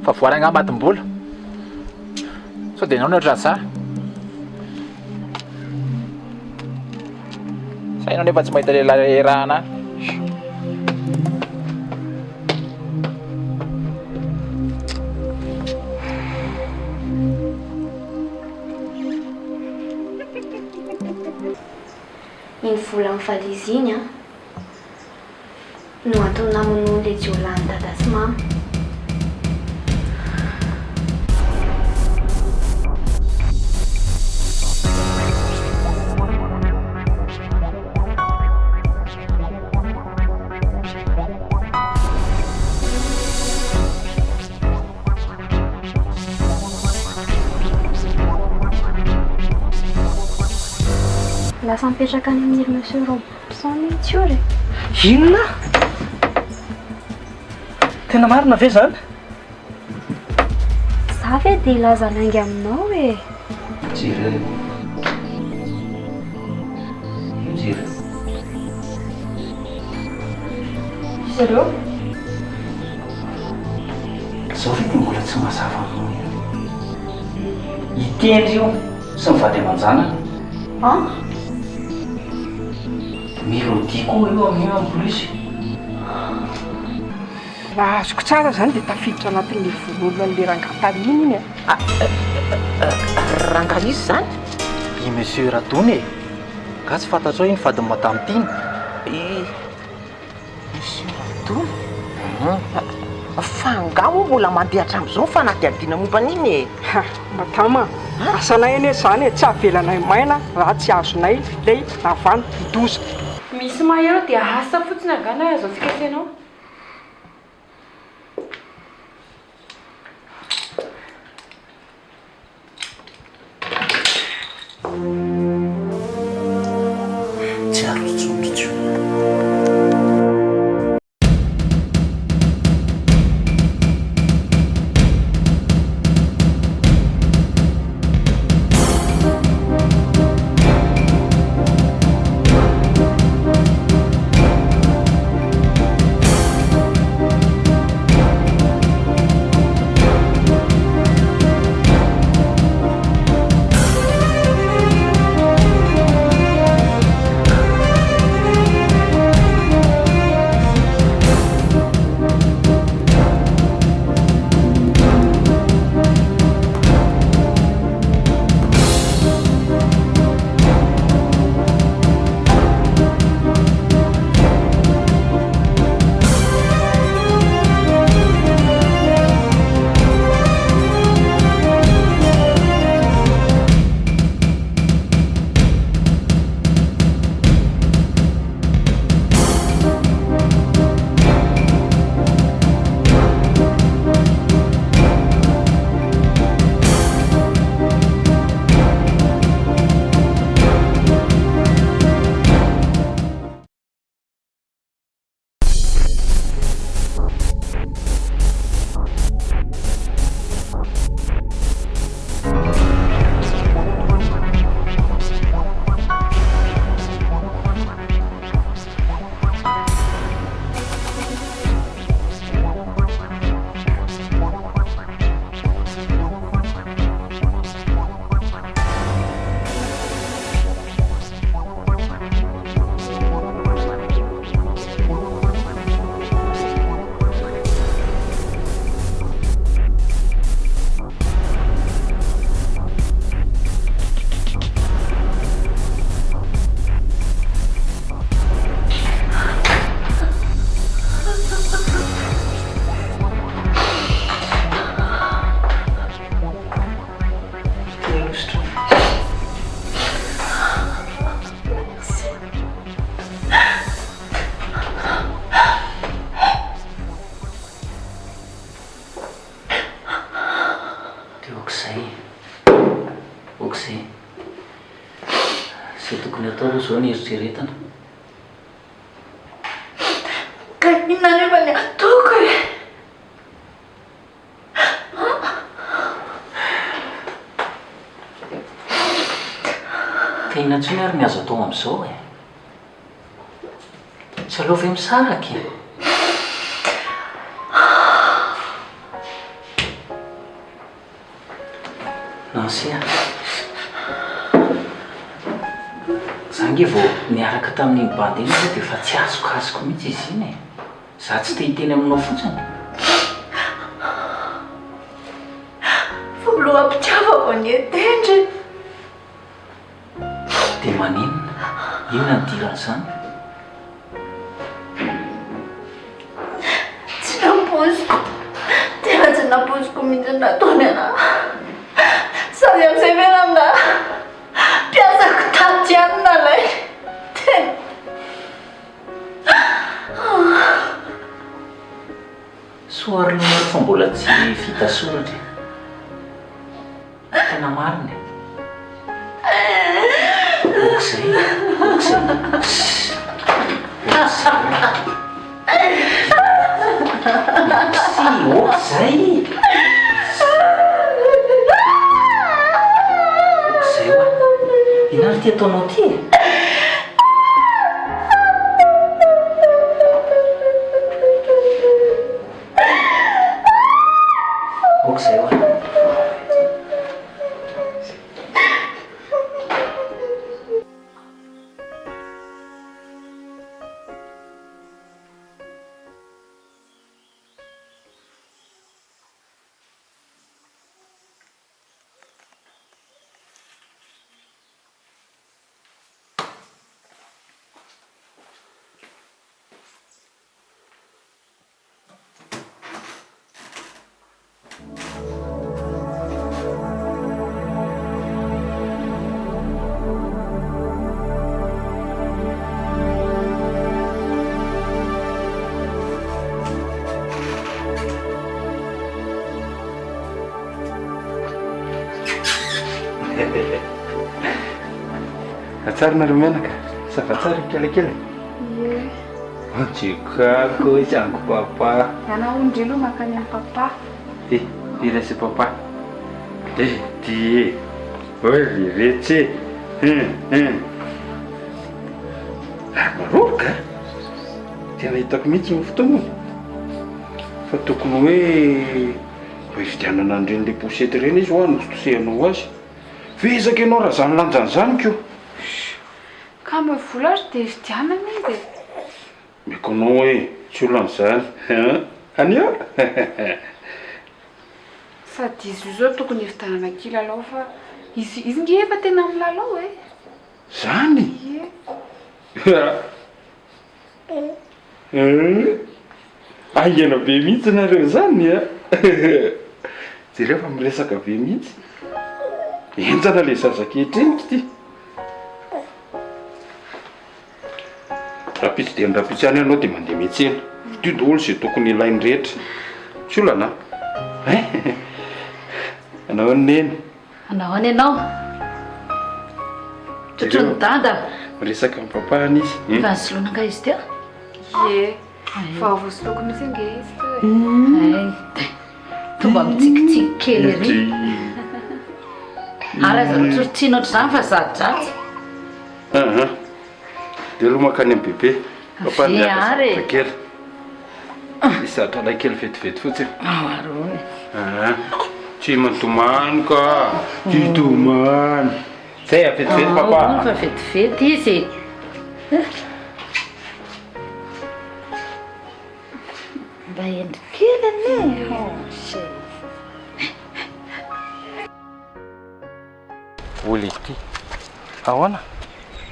Fa voary angaha matim-bola? Sao dia ianao no ohatran'izany? Sa ianao nefa tsy mahita lehilahy iarahana any? Iny vola amin'ny valizy iny an, no antony namonoan'ilay jiolahy an'i Dada sy Mama. Lasa mipetraka any amin'iry Monsieur Robson i Tsiory e. Inona? Tena marina ve izany? Za ve dia hilaza lainga aminao e? Jereo. Io jereo. Iza ireo? Izao ve dia mbola tsy mazava aminao ihany? I Tendry io sy ny vady aman-janany. An? Mélodie koa io amin'io en plus. Raha azoko tsara izany dia tafiditra anatin'ilay vononolona an'ilay rangahy tarihiny iny e. Rangahy iza izany? I Monsieur Radona e! Nga tsy fantatrao iny vadin'i Madame Tiana? I Monsieur Radona? Fa angaha moa mbola mandeha hatramin'izao ny fanadihadiana momba an'iny e? Ha, Madama a! Asanay anie izany e, tsy avelanay maina raha tsy azonay ilay nahavanon-doza. Misy mahery ao dia asa fotsiny angaha na azo fikasenao. Tsy azo intsony ry Jiona. Dia ok'izay e. Ok'izay. Izay tokony hatao aloha izao ny eritreretina. Ka inona anefa ny ataoko e? Ka inona intsony ary ny azo atao amin'izao e? Tsy aleo ve misaraka e? an'se a. Za nge vao niaraka tamin'iny bandy iny aloha dia efa tsy azokazoko mihitsy izy iny e. Za tsy te hiteny aminao fotsiny. Voaloham-pitiavako anie Tendry e. Dia maninona? Inona no idiran'izany? Tsy nampoiziko, tena tsy nampoiziko mihitsy ny nataony anah. Sady amin'izay ve rangahy mpiasako tato ihany no nalainy? Tena. Soa ary aloha nareo fa mbola tsy vita soratra e. Tena marina e. Ok zay, ok zay. Ok zay. Merci, ok zay. Ok zay hoa. Inona ary ty ataonao ty e? Ok zay hoa. Tsara nareo menaka, ça va tsara kelikely? Ie. Jikako izy anko papa. Ianao hono ndry aloha mankany amin'i papa. Eh, i laisse papa. Eh, ty e. Oy riretsy e. Hum, hum. Ary maroroka a. Tena hitako mihitsy ny fotoanany. Fa tokony hoe mba hividianana an'ireny le poussette ireny izy hoa no tosehanao azy. Vizaka ianao raha izany lanjany izany ko. Ka mba vola ary dia vidianana izy e. Omeko anao e, tsy olana izany hein. Anio? Sady izy io zao tokony hividianana kilalao fa izy izy nge efa tena milalao e. Zany? Ie. Hein? Haingana be mihitsy nareo zany a! Jereo fa miresaka be mihitsy. Henjana le zaza ankehitriny k'ity. Rahampitso dia ny rahampitso ihany ianao dia mandeha miantsena. Vidio daholo izay tokony ilainy rehetra. Tsy olana an! Hein? Anao ahoana neny? Anao ahoana ianao? Trotron'i dada. Miresaka amin'ny papa any izy. Efa nisoloana angaha izy teo? Ie. Vao voasoloko mihitsy ange izy teo e. Hay. Tonga mitsikitsiky kely ery. Ary aza rotsirotsiana ohatr'izany fa za-dratsy. Aha. Dia aloha mankany amin'ny bebe. Papa Avia miaka ary e. zavatra kely. Misy zavatra anay kely vetivety fotsiny. Ao ary hono e. Aha. Tsy mitomany ka. Tsy mitomany. Zay a, vetivety Ao papa. hono fa vetivety izy e. Mba hendry kely anie. Oh, chérie. Vola ity. Ahoana?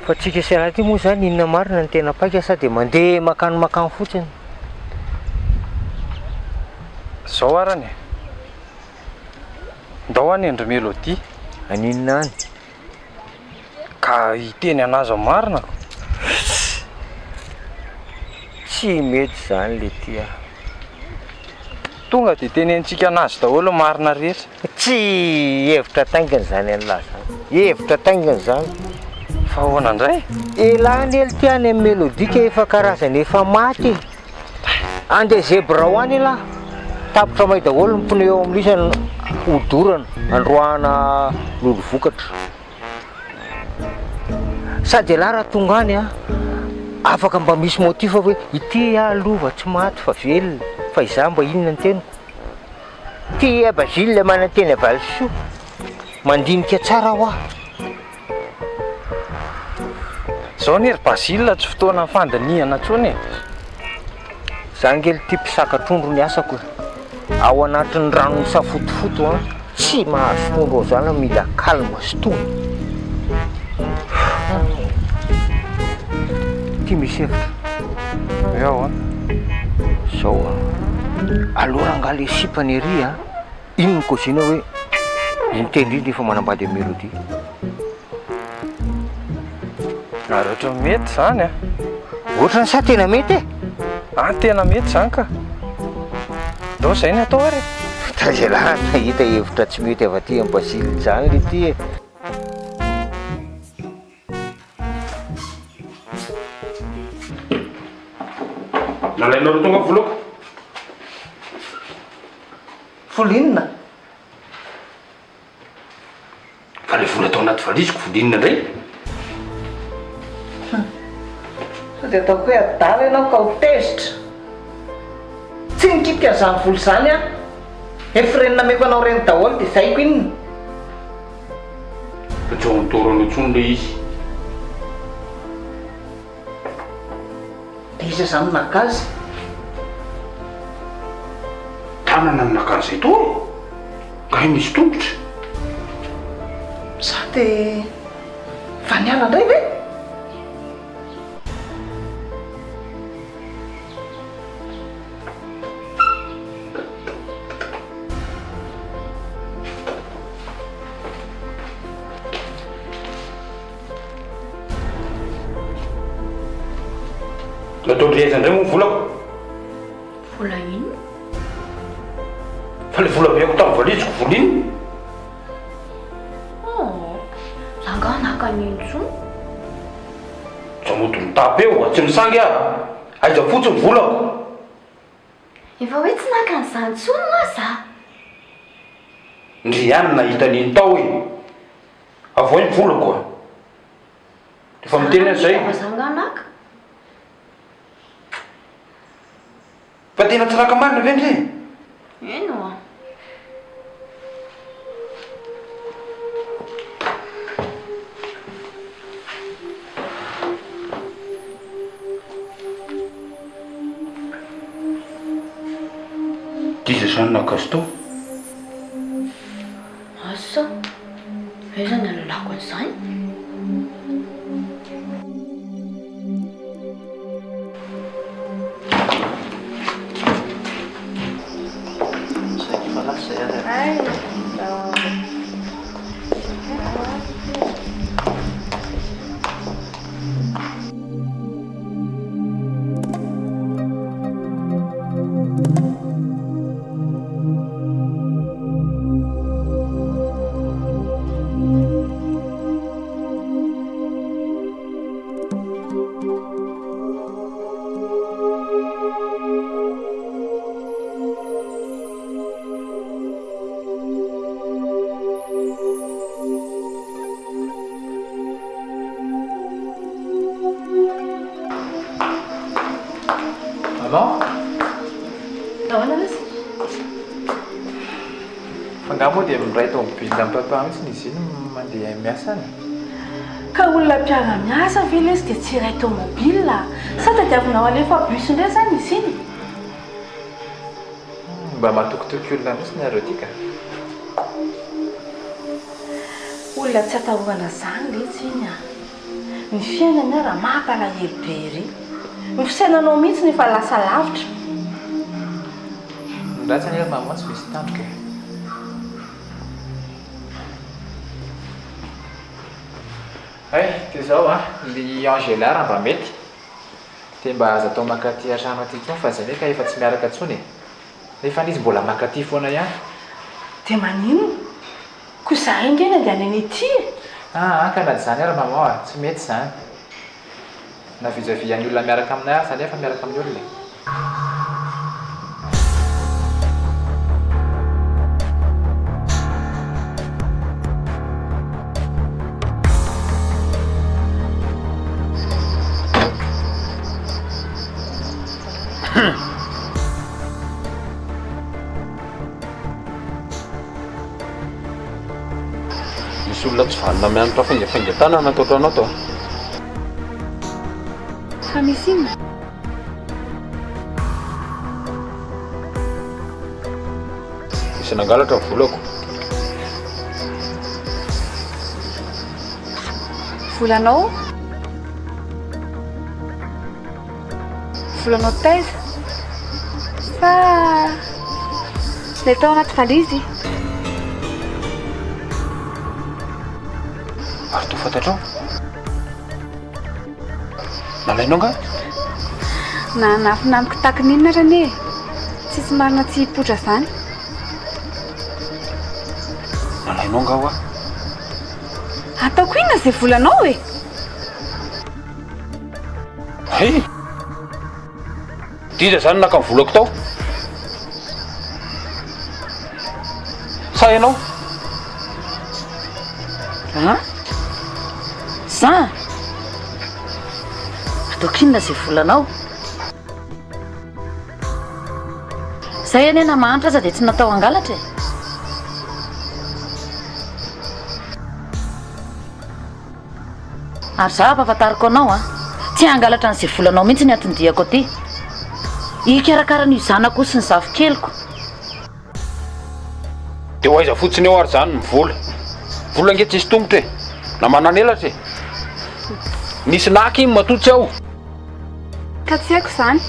Fa tsika sy ialahy ity moa izany inona marina no tena paika sa dia mandeha makany makany fotsiny? Zao arany e. Ndao any an-dry Melody. Haninona any? Ka hiteny anazy marina ko. Tsy mety izany letia a. Tonga dia tenenintsika anazy daholo ny marina rehetra. Tsy hevitra taingina izany an'lah izany. Hevitra taingina izany. Fa ahoana indray? Elah anie lty any amin'ny Melody ka efa karazany efa maty e. Andeha zebra ho any elah. Tapitra may daholo ny pneu ao amin'ny lisany hodorana, androahana lolo vokatra. Sady elah raha tonga any an, afaka mba misy motif hoe ity aho lova tsy maty fa velona, fa izaho mba inona ny teniko? Tia Basile manantena valisoa. Mandinika tsara hoa. Zao anie ry Basile tsy fotoana fandinihana intsony e. Za nge lty mpisaka trondro ny asako e. Ao anatin'ny rano misafotofoto an, tsy mahazo trondro ao zany mila calme sy tony. Ty misy hevitra. Hoe ahoana? Zao an, aleo rangaha le sipany ery an, iny no kôzina hoe izy miteny indrindra efa manambady an'i Melody. Ary ohatran'ny mety izany an. Ohatran'ny sa tena mety e? Ah tena mety izany ka. Ndao izay ny atao ary e. Taiza lahy nahita hevitra tsy mety avy aty amin'i Basile izany le ty e. Nalainareo tonga volako. Vola inona? Fa le vola tao anaty valiziko vola inona indray? Hum. Sao dia ataoko hoe adala ianao ka ho tezitra. Tsy nikitika an'izany vola izany aho. Efa ireny nameko anao ireny daholo dia izay ko inona? Fa tsy ao an-toerana intsony ilay izy. Dia iza izany no naka azy? Tanana no naka an'izay tao e! Kay misy tongotra. Za dia fa niala indray ve? Nataon-dry aiza indray moa ny volako? Vola inona? Fa le vola be ako tamin'ny valiziko, vola inona? Oh, za angaha naka an'iny intsony? Za mody mitapy eo, tsy misangy aho. Aiza fotsiny volako? Efa hoe tsy naka an'izany intsony hoa za. Ndry ihany nahita an'iny tao e. Avoay ny volako a. Efa miteny aho zay. Fa za angaha naka? Fa tena tsy naka marina ve ndry? Eny oa. D'iza izany naka azy tao? Asa, aiza ny ahalalako an'izany? Maman? Nahoana lesy? Fa angaha moa dia miray tomobile amin'i papa mihitsy izy iny mandeha miasa any? Ka olona mpiara-miasa ve lesy dia tsy iray tomobile? Sa tadiavinao alefa bus indray izany izy iny? Mba matokitoky olona mihitsy nareo ty ka. Olona tsy atahorana zany letsy iny a! Ny fiainany ara mampalahelo be ery. Ny fisainanao mihitsy no efa lasa lavitra. Ny ratsy anie ry maman tsy misy tandroka e. Hay, dia izao an, ry Angela raha mba mety dia mba aza atao mankaty an-trano aty intsony fa zay anie ka efa tsy miaraka intsony e. Nefa anie izy mbola mankaty foana ihany. Dia maninona? Koa izahay ange no andehanana ety e! Aa ka na izany ary maman a, tsy mety izany. Na vis à vis an'ny olona miaraka aminay aza nefa miaraka amin'ny olona e. Tsisy olona tsy vanona mianatra faingafaingan-tanana ato an-trano ato a. Fa misy inona? Nisy nangalatra ny volako. Volanao? Volanao taiza? Sa ilay tao anaty valizy? Ary toa fantatrao? Nalainao angaha? Na hanafina amiko tahaka ny inona ary anie e! Tsisy marina tsy hipoitra izany. Nalainao angaha hoa? Ataoko inona izay volanao e? Hay! D'iza izany naka ny volako tao? Sa ianao? An? Za? Ataoko inona izay volanao? Zay anie na mahantra aza dia tsy natao hangalatra e! Ary za ampahafantariko anao an, tsy hangalatra an'izay volanao mihitsy ny anton-diako aty. Hikarakara an'io zanako sy ny zafikeliko. Dia ho aiza fotsiny eo ary izany ny vola? Vola ange tsisy tongotra e! Na manan'elatra e! Nisy naka iny matoa tsy ao. Ka tsy haiko izany.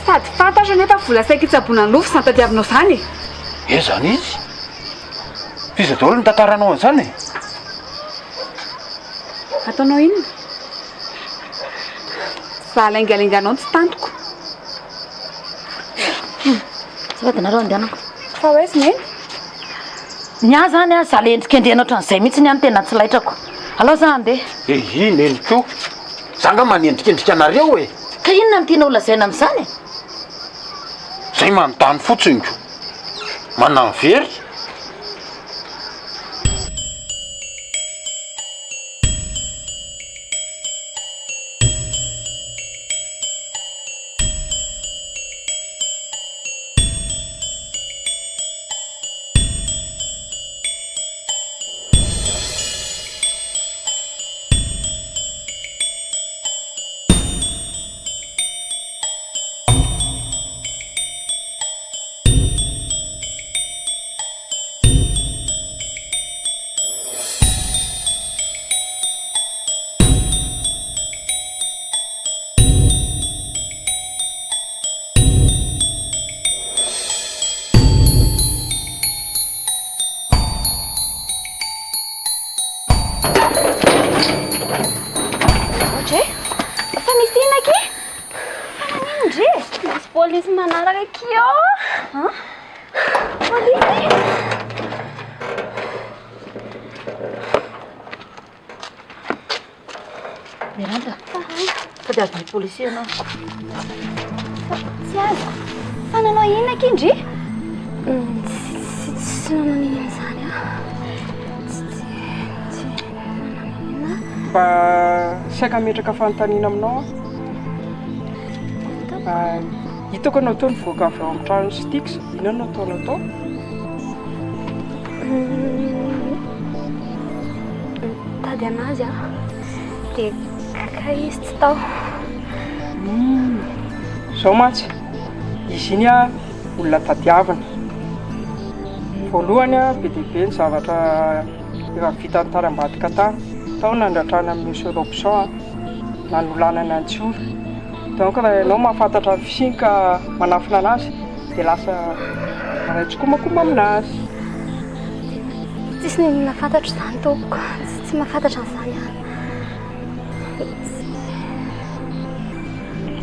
Sady fantatro anefa vola saika hitsaboana nofy izany tadiavinao izany e! He izany izy? F'iza daholo no nitantaranao an'izany e? Ataonao inona? Za laingalainganao tsy tantiko. Azafady nareo andehanako. Fa ho aiza Neny? Ny ahy zany an, za le endrikendrehana ohatran'izay mihitsy ny ahy no tena tsy laitrako. Alao za handeha. Ehy Neny ko! Za nga manendrikendrika anareo e! Ka inona no tianao holazaina amin'izany e? Zay manontany fotsiny ko! Mananvery! Ohatry e! Fa misy inona akia? Fa naninona ndry e? Misy polisy manaraka akia ô! An? Polisy! Miranda, tadiavin'ny polisy ianao. Tsy azoko. Fa nanao inona akia ndry? Tsy tsy nanao n'inona izany aho. Tsy tsy tsy nanao n'inona. Mba saika hametraka fanontaniana aminao aho. Hitako ianao teo nivoaka avy ao amin'ny tranon'i Styx, inona no nataonao tao? Nitady an'azy aho, dia kay izy tsy tao. Izao mantsy, izy iny an, olona tadiavina. Voalohany an, be dia be ny zavatra efa vitany tany ambadika tany. Tao ny nandratrana an'i Monsieur Robson an, nanolanana an'i Tsiora. Donc raha ianao mahafantatra ny fisiany ka manafina anazy dia lasa miray tsikombakoma aminazy. Tsisy n'inon'inona fantatro izany tompoko, tsy mahafantatra an'izany aho.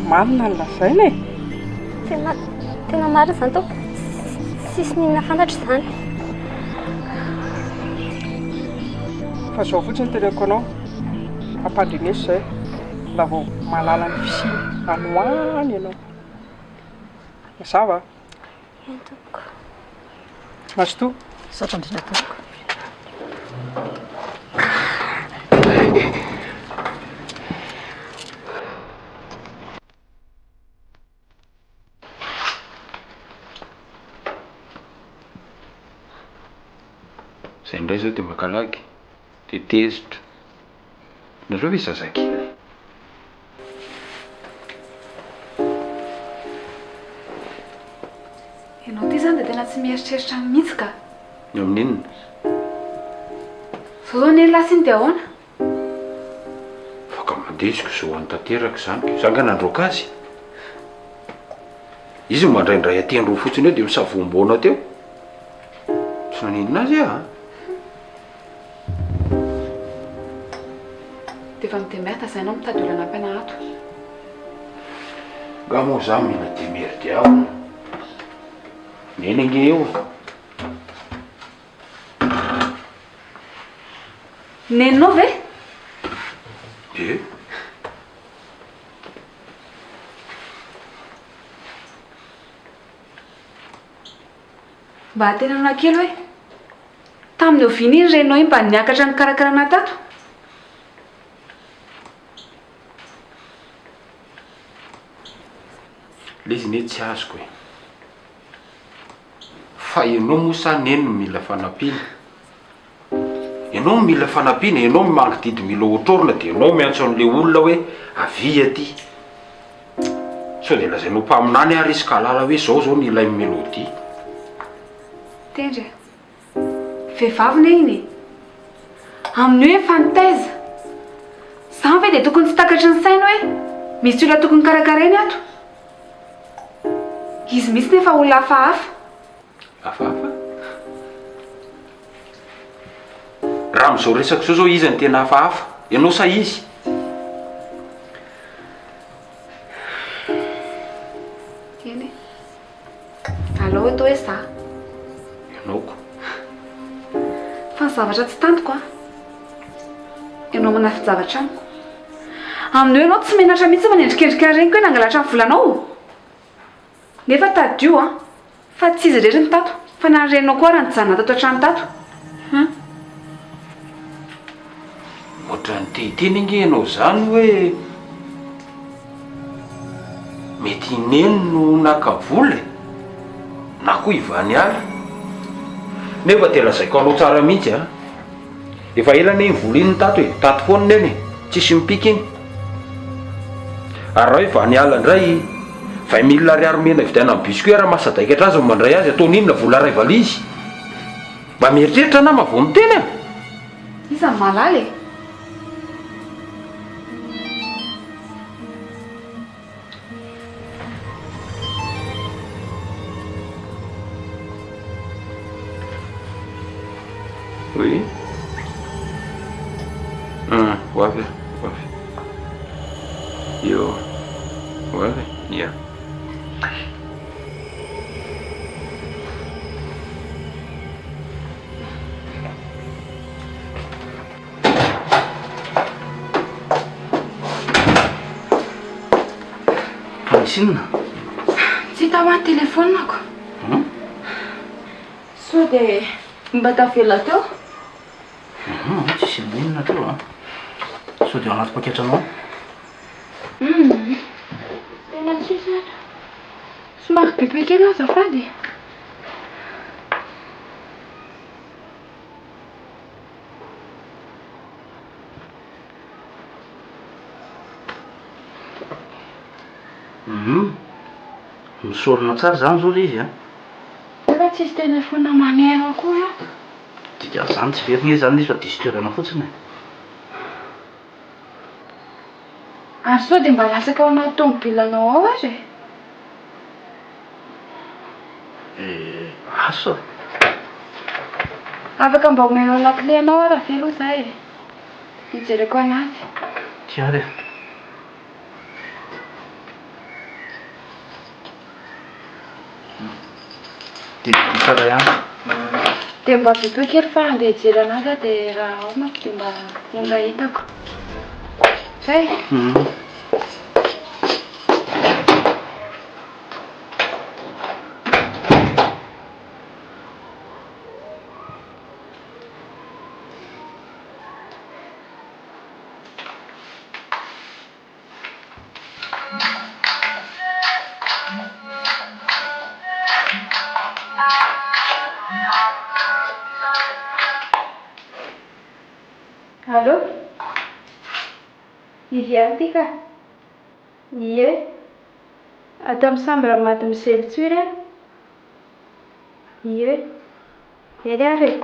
Marina ny lazaina e! Tena, tena marina izany tompoko, tsisy n'inona fantatro izany. Fa izao fotsiny no teneniko anao, ampandreneso izay. Raha vao mahalala ny fisiany any ho any ianao. Mazava? Eny tompoko. Mazotoa. Misaotra indrindra tompoko. Izay indray izao dia maka lagy. Dia tezitra. Nareo ve zazakely e? Ianao ity izany dia tena tsy mieritreritra mihitsy ka. Ny amin'ny inona? Zao zao neny lasa iny dia ahoana? Afaka mandeha izy ko zao any tanteraka izany ko. Za nga nandroaka azy? Izy mandraindray aty androy fotsiny eo dia misavoamboana teo. Tsy naninona azy aho an. Dia efa mi-demerde zay ianao mitady olona hanampy anah ato. Nga moa za mila demerde ao? Neny ange eo. Neninao ve? Ie. Mba tenenona kely hoe, tamin'ny oviana iny reninao iny mba niakatra nikarakara anah tato? Ilay izy anie tsy azoko e. Fa ianao moa sa neny no mila fanampiana? Ianao no mila fanampiana, ianao no mangididy mila hotrorina dia ianao miantso an'ilay olona hoe avia aty. Sao dia lazainao mpaminany ary izy ka hahalala hoe izao izao no ilain'i Melody. Tendry e! Vehivavy ne iny e! Amin'io efa nitaiza. Izany ve dia tokony tsy takatry ny sainy hoe misy olona tokony karakarainy ato? Izy mihitsy nefa olona hafahafa. Hafahafa? Raha amin'izao resaka izao izao iza no tena hafahafa? Ianao sa izy? Eny e. Alao atao hoe za. Ianao ko. Fa ny zavatra tsy tantiko an. Ianao manafin-javatra amiko. Amin'io ianao tsy menatra mihitsy manendrikendrika ny reniko hoe nangalatra ny volanao. Nefa tadidio an, fa tsy izy irery no tato, fa na ny reninao koa ara nijanona tato an-trano tato. Hum. Ohatran'ny te hiteny ange ianao izany hoe mety i Neny no naka vola e, na koa i Vaniala. Nefa dia lazaiko anao tsara mihitsy an, Efa ela anie iny vola iny no tato e, tato foana neny e, tsisy mipika iny. Ary raha hoe vaniala indray, 20 mille ariary omena hividianana biscuit ary mahasadaikatra azy ny mandray azy, ataony inona vola iray valizy? Mba mieritreritra nama vao miteny a! Iza no mahalala e? Oui. Hum, ho avy aho, ho avy. Eo, ho avy, ia. Fa misy inona? Tsy hita hoa ny telefaoniko. Hum? Sao dia mba tavela teo? Hum, tsisy n'inona teo an. Sao dia ao anaty poketranao ao? Hum, tena tsisy ato. Somary bebe kely aho azafady e. Humm, misorona tsara izany izao ilay izy an! Nefa tsisy telephone maneno akory ato. Dikan'izany tsy very nge izany ilay izy fa diso toerana fotsiny e. Ary sao dia mba latsaka ao anaty tomobilanao ao ary e? Eh, asa. Afaka mba omenao lakile anao ara ve aloha za e? Hijereko anazy. Ty ary e. Dia tsara ihany. Dia mba bipio kely fa handeha hijery anazy aho dia raha ao manko dia mba mora hitako. Zay? Allô? Viviane ity ka. Ie. Ato amin'ny chambre mademoiselle Tsory aho. Ie. Eny ary e.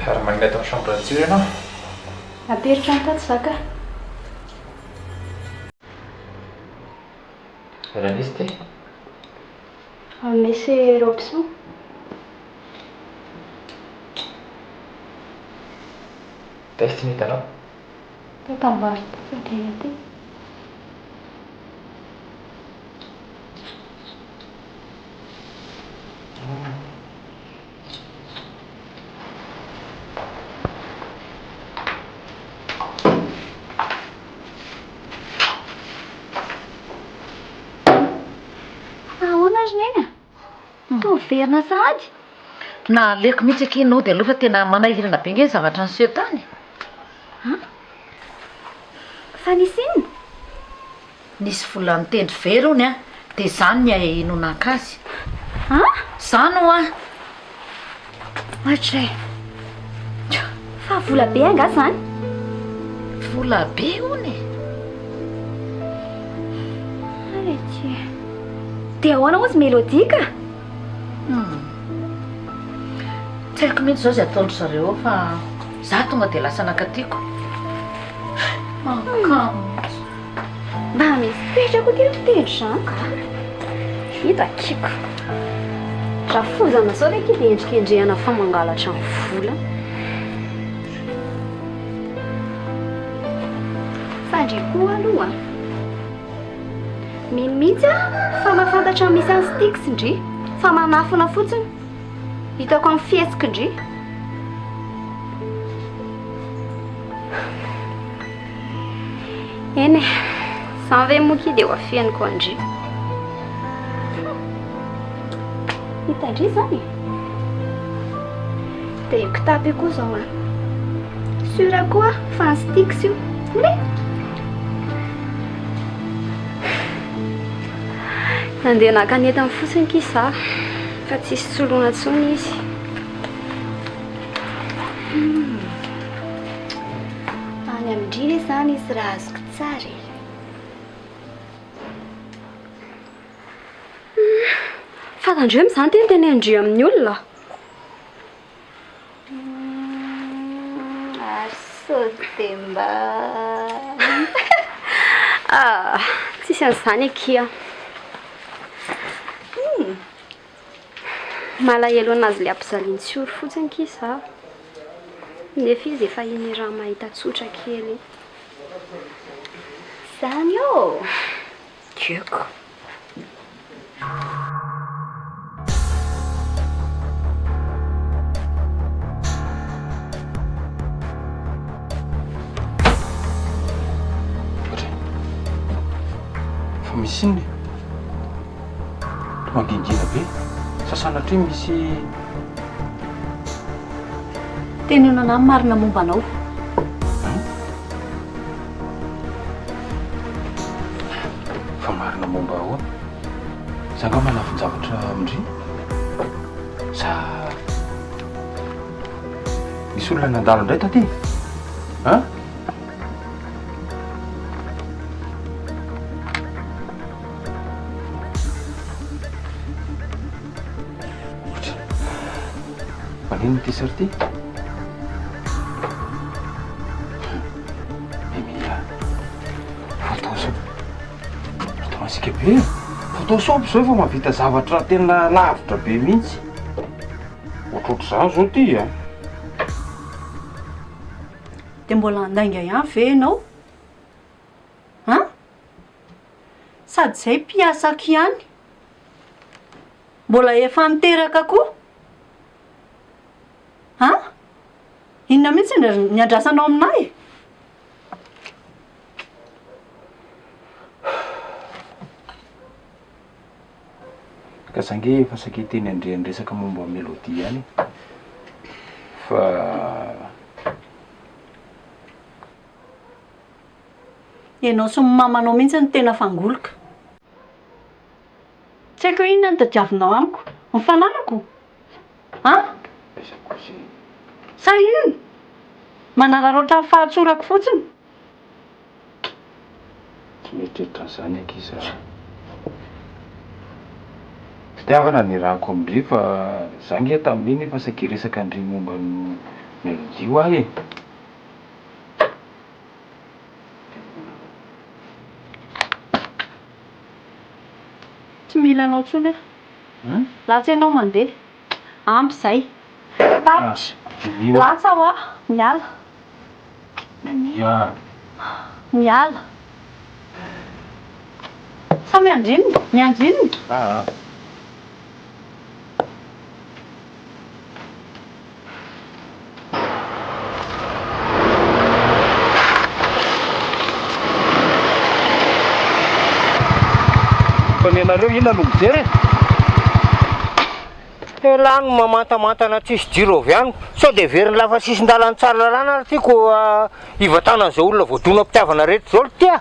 Ary manina ato amin'ny chambre an'i Tsiry ianao? Ateriko any tato za ka. Raha nisy ity? Monsieur Robson. Taiza ty no hitanao? Tato ambany tato aoriana aty. Fa ahoana ry Neny a? Toa miverina sahady? Naleoko mihitsy akia nody aloha fa tena manahirana be ange ny zavatra niseho tany. An? Fa nisy inona? Nisy vola nitendry very hono an, dia izany ny ahiahianao naka azy. An? Izany hoa! Ohatray. Fa vola be angaha izany? Vola be hono e! Arety. Dia ahoana hozy Mélodie ka? Hum. Tsy haiko mihitsy izao izay ataon-dry zareo ao fa za tonga dia lasa nankaty ko. Mahakamo mihitsy. Mba misy toetra koa ty mitendry izany ka. Hita kiko. Rafozana zao ve ty dia endrikendrehana fa mangalatra ny vola. Fa ndry koa aloha. Mino mihitsy aho fa mahafantatra ny misy an'i Styx ndry fa manafina fotsiny. Hitako amin'ny fihetsiky ndry. Eny e, izany ve moa ki dia ho afeniko an-dry. Hitan-dry izany e. Dia io kitapo io koa izao an. Sûr koa aho fa an'i Styx io. Olé! Nandeha naka ny entany fotsiny ki za fa tsisy soloina intsony izy. Hmm. Any amin-dry ve izany izy raha azoko tsara e? Hmm. Fa tandremo izany tenitenin-dry amin'ny olona. Ary sao dia mba. Ah, tsisy an'izany akia. Hmm. Malahelo an'azy le ampijalian'i Tsiory fotsiny akia za. Nefa izy efa iny raha mahita tsotra kely iny. Zany ô! Dieuko. Fa misy inona e? Toa mangingina be. Sa sanatria misy. Teneno anah ny marina momba anao. Fa marina momba ahoana? Za nga manafin-javatra amin-dry? Sa nisy olona nandalo indray taty? An? Maninona ity sary ity? Mimi a! Photoshop. Automatique be e! Photoshop zao efa mahavita zavatra tena lavitra be mihitsy. Ohatrohatr'izany zao ty a! Dia mbola handainga ihany ve ianao? An? Sady izay mpiasako ihany. Mbola efa niteraka koa. An? Inona mihitsy ny andrasanao aminà e? Ka za nge efa saika hiteny an-dry niresaka momba an'i Melody ihany e. Fa. Ianao sy ny mamanao mihitsy no tena fangoloka. Tsy haiko hoe inona no tadiavinao amiko. Ny fananako? An? Aiza kosa e? Sa inona? Manararaotra ny fahatsorako fotsiny. Tsy mieritreritra an'izany ankizy a. Fitiavana ny iarahako amin-dry fa za nge tamin'iny efa saika hiresaka an-dry momba an'i Melody hoa e. Tsy mila anao intsony aho. Latsa ianao mandeha. Ampy izay. Tapitra. Latsa hoa. Miala. Miala. Miala. Sa miandry inona? Miandry inona? Aa. Fa ny anareo inona no mijery e? Elah no mamantamantana tsisy jiro avy any, sao dia heverin'ny lafa sisin-dalan'i Tsaralalàna ary ty koa hivantanan'izao olona voadonam-pitiavana rehetra izao ry ty a!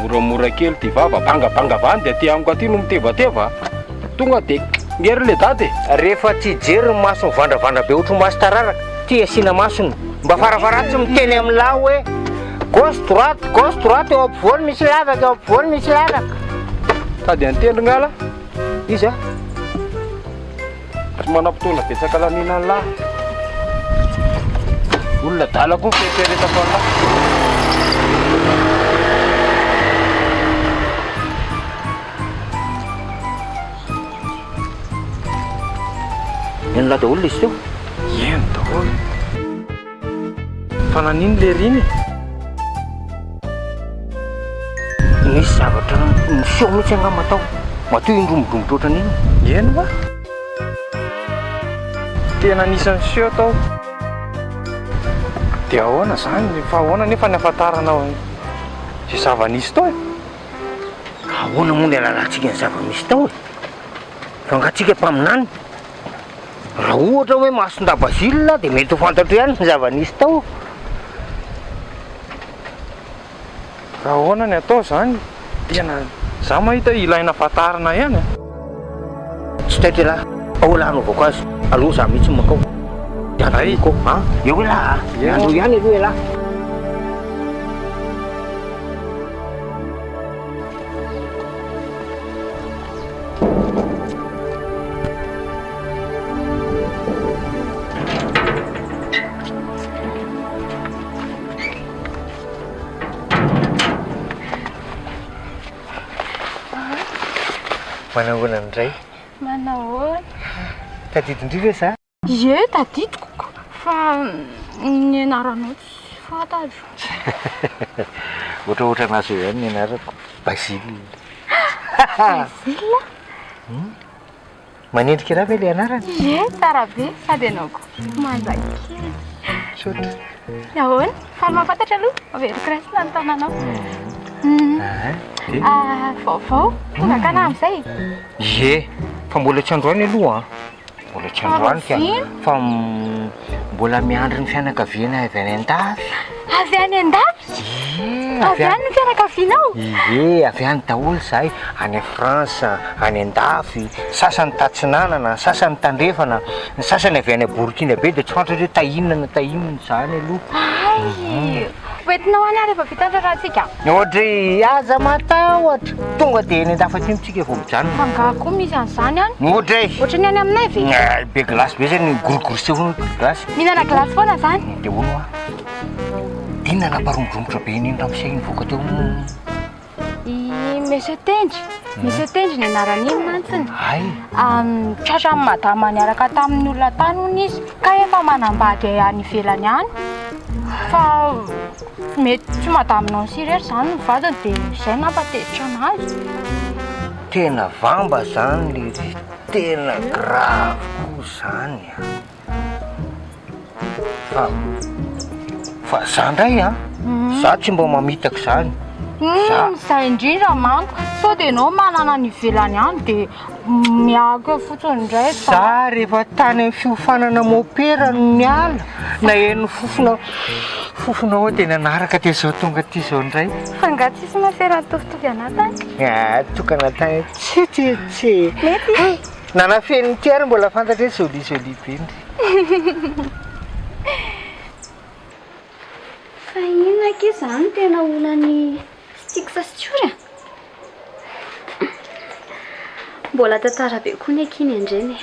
Moramora kely ty vava, banga banga vany dia aty amiko aty no mitevateva a! Tonga dia ngery le dada e! Rehefa tsy hijery ny maso mivandravandra be ohatry ny maso tararaka, ty asiana masony, mba farafaharatsy miteny amin'lah hoe gauche droite gauche droite eo ampovoany misy lavaka eo ampovoany misy lavaka. Tady an-tendrony ala. Iza? Tsy manam-potoana betsaka laniana an'lah. Olona adala koa ny fieritreretako an'lah. Henon'lah daholo ilay izy teo? Heno daholo. Fa nanino lery iny e? Nisy zavatra niseho mihitsy angamba tao. Matoa iny romodromotra ohatran'iny. Eny hoa. Tena nisy niseho tao. Dia ahoana izany? Fa ahoana anefa ny ahafantarana izay zava-nisy tao e? Ahoana moa ny ahalalantsika ny zava-misy tao e? Fa angaha tsika mpaminany? Raha ohatra hoe Masindahy Basile dia mety ho fantatro ihany ny zava-nisy tao. Raha ahoana ny atao izany? Tena za mahita hoe ilaina fantarina ihany a! Tsy taitra elah, ao elah hanaovako azy, aleo za mihitsy no mankao. Dia antoniko ao, an! Eo elah a! Aleo ihany aloha elah. Manahoana indray? Manahoana? Tadidin-dry ve za? Ie, tadidiko fa ny anaranao tsy fantatro. Ohatraohatran'azy eo ihany ny anarako, Basile. Basile? Manendrika anah ve ilay anarana? Ie, tsara be, sady ianao koa manja kely. Misaotra. Ahoana? Faly mahafantatra aloha, averiko raisina ny tananao. Vaovao, tonga akana amin'izay? Ie, fa mbola tsy androany aloha an. Mbola tsy androany ka, fa mbola miandry ny fianakaviana avy any an-dafy. Avy any an-dafy? Ie, avy any ny fianakavianao? Ie, avy any daholo izahay, any France, any an-dafy, sasany tatsinanana, sasany tandrefana, ny sasany avy any Burkina be dia tsy fantatro hoe tahinona na tahinona izany aloha. Hay! Hoentinao any aho rehefa vita ny raharahantsika. Ohatry, aza matahotra, tonga dia eny an-dafy aty tsika vao mijanona. Fa angaha koa misy an'izany any? Ohatra e. Ohatry ny any aminay ve? Ay, be glace be zany, gorogoroseo foana ny glace. Mihinana glace foana zany? Dia hono hoa, inona namparombodrombotra be an'iny ramose iny nivoaka teo iny? I Monsieur Tendry, Monsieur Tendry ny anaran'iny mantsiny. Hay. Tratran'ny madama niaraka tamin'ny olona tany hono izy, ka efa manambady any ivelany any. Fa mety tsy madame Nancy irery izany ny vadiny dia izay no nampatezitra anazy. Tena vamba zany lery, tena grave koa zany a. Fa fa za ndray an, za tsy mba mamitaka zany. Humm izay indrindra manko, sao dia ianao manana any ivelany any dia miahaka eo fotsiny indray fa. Za rehefa tany amin'ny fiofanana mopera no niala, naheno fofona fofona ao dia nanaraka dia izao tonga aty izao indray. Fa nga tsisy masera nitovitovy anah tany? Ah, tokana tany tsia tsia tsia. Mety? Hay, nanafeniny ity ary mbola fantatra hoe jolie jolie be ndry. Fa inona akia izany no tena olan'i Styx sy Tsiory a? Mbola tantara be koa ny akia ny an-dreny e.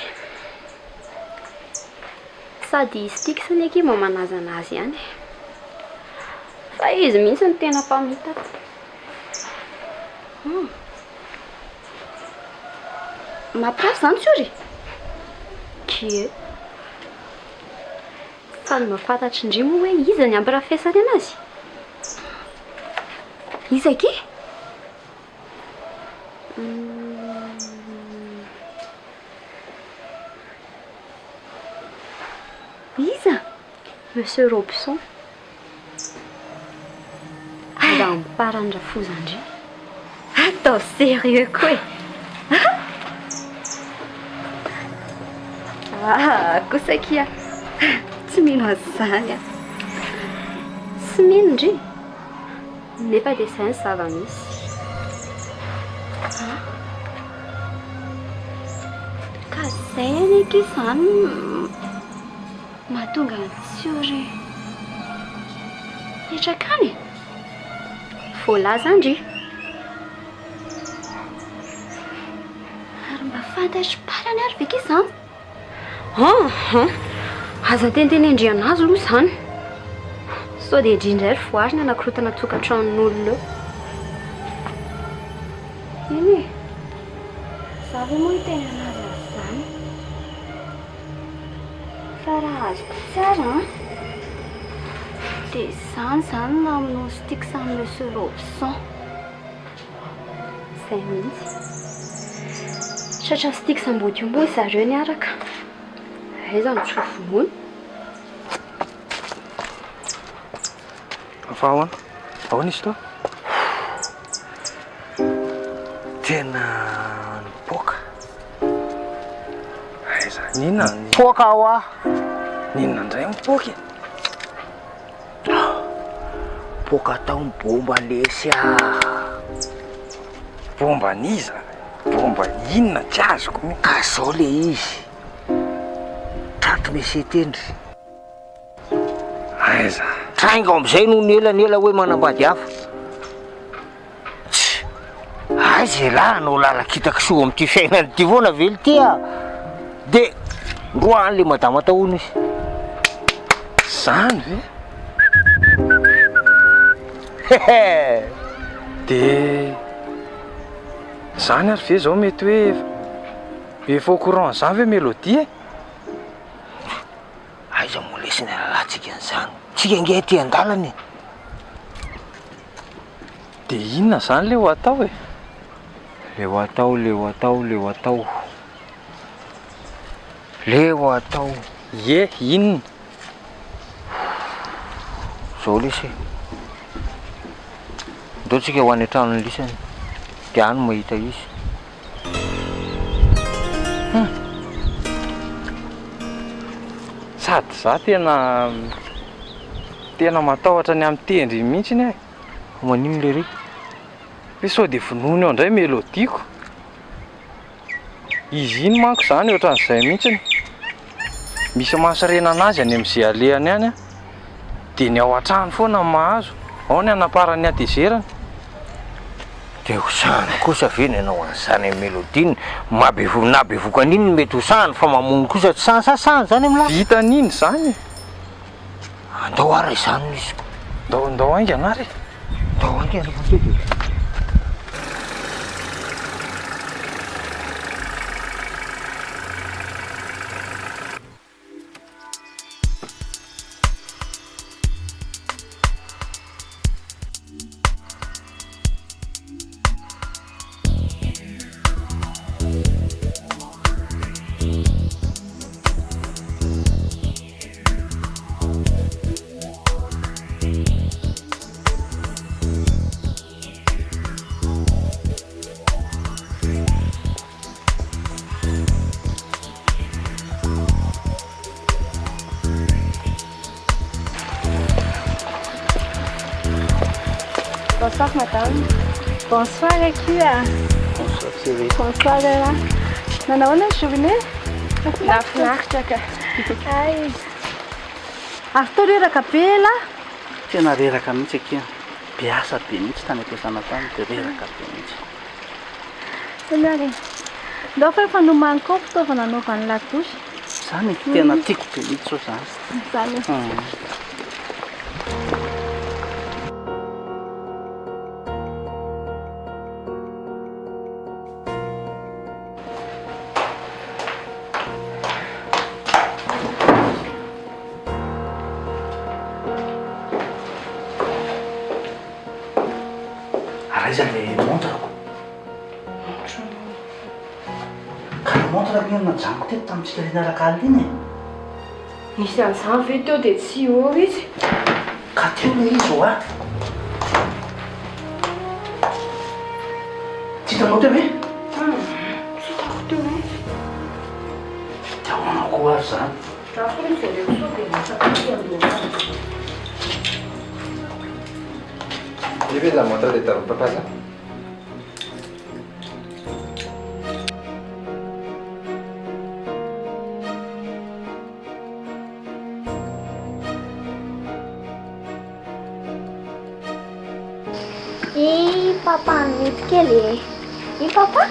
Sady i Styx anie akia mba manaja an'azy ihany e. Fa izy mihitsy no tena mpamitaka. Hum. Mampirafy izany Tsiory e? Kie. Fa ny mba fantatry ndry moa hoe iza ny ampirafesany anazy? Iza akia? Iza? Monsieur Robson. Adam-paran'ny rafozan-dry. Ataovy sérieux koa e! Ah, kosa akia! Tsy mino an'izany aho. Tsy mino ndry? Nefa dia izay ny zava-misy. Ah. Ka izay anie akia izany mahatonga an'i Tsiory hitraka any e! Voalaza ndry. Ary mba fantatr'i Parany ary ve kay izany? An! Aza tentenendry anazy aloha izany. Sao dia ndry indray ry voary ny hanakorontana tokantranon'olona eo. Eny e! Za ve moa hiteny anazy an'izany? Fa raha azoko tsara an, dia izany izany no namonoan'i Styx an'i Monsieur Robson. Izay mihitsy. Tratran'i Styx ambodiomby moa zareo niaraka. Aiza no tsy ho vonoina? Fa ahoana? Ahoana izy teo? Tena nipoaka. Aiza? N'inona? Nipoaka hoa. N'inona indray mipoaka e? Nipoaka tao ny bomba lesy ah. Bomba an'iza? Bomba inona? Tsy azoko mihitsy. Ka zao le izy. Tratry Monsieur Tendry. Aiza? Traingo amizay noho ny ela ny ela hoe manambady hafa. Tss! Aiza elah hanao lalan-kitakisoa amin'ity fiainana ity foana ve ity ah? De ndroany le madama tao hono izy. Zany ve? Hehe! De zany ary ve zao mety hoe efa au courant an'izany ve Mélodie e? Aiza moa lesy ny halalantsika an'izany? Tsika ange aty an-dalana e! De inona zany le ho atao e? Le ho atao, le ho atao, le ho atao. Le ho atao. Ie, inona? Zao lesy e. Ndao tsika ho any an-tranon'ny lisany, de any mahita izy. Hum. Sady za tena tena matahotra ny amin'ny tendry iny mihitsy e. Maninona lery? Hoe sao dia vonoiny ao indray mélodie-ko. Izy iny manko izany ohatran'izay mihitsy. Misy mahasorena anazy any amin'izay alehany any an. Dia ny ao an-trano foana no mahazo. Ao ny hanaparany ny hatezerany. Dia ho sahany kosa ve ny hanao an'izany amin'i Melody ny maha na bevoka an'iny no mety ho sahany fa mamono kosa tsy sahany sa sahany izany amin'lah? Vitany iny izany e! Andao ary izany izy ko. Ndao ndao haingana ary e! Ndao haingana fa sao dia. Bonsoir madame. Bonsoir akia. Bonsoir chérie. Bonsoir Ella. Nanao ahoana ny journée? Nahafinaritra ka. Ay. Ary toa reraka be elah? Tena reraka mihitsy akia. Be asa be mihitsy tany am-piasana tany dia reraka be mihitsy. Eny ary e. Ndao fa efa nomaniko ao fitaovana anaovany la douche. Zany e, tena tiako be mihitsy zao zany. Zany e. Ary aiza ilay montre-ko? Montre? Ka ilay montre-ko iny najanoko teto tamintsika ilay niaraka alina iny e! Nisy an'izany ve teo dia tsy eo izy? Ka teo ilay izy ho'a! Tsy hitanao teo ve? Tsy hitako teo mihitsy. Dia ahoana koa ary izany? Raha foana jereko sao dia lasa aty an-doha any. Io ve za montre de tamin'i papa za? I papa mety kely e. I papa?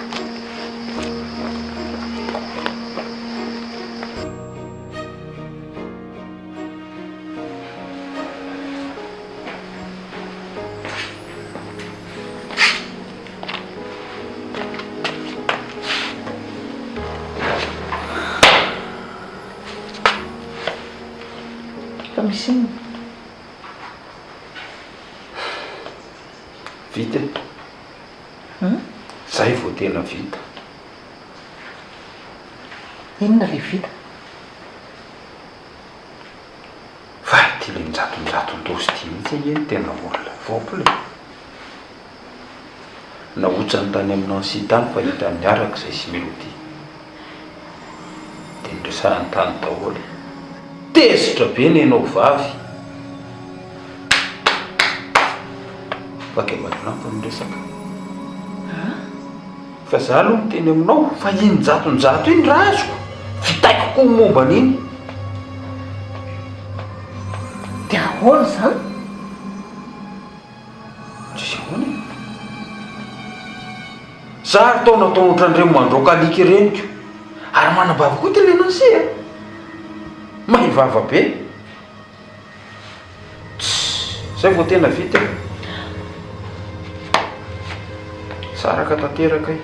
Fa misy inona? Vita e. Zay vao tena vita. Inona ilay vita? Fa ity le njatonjaton-dosy ity mihitsy ange no tena olona fôpla e. Nahotsany tany amin'i Nancy tany fa hitany niaraka izay sy Melody. Dia niresahany tany daholo. Tezitra be nenao vavy. Vaky ambatolampo ny resaka. Fa za aloha miteny aminao fa iny njatonjato iny raha azoko, vitaiko koa ny momba an'iny. Dia ahoana izany? Tsisy ahoana e. Za ary tao natao ohatran'ireny mandroaka alika ireny ko. Ary manambava koa ity le Nancy a. Mahay vava be. Tss, zay vao tena vita e. Saraka tanteraka e.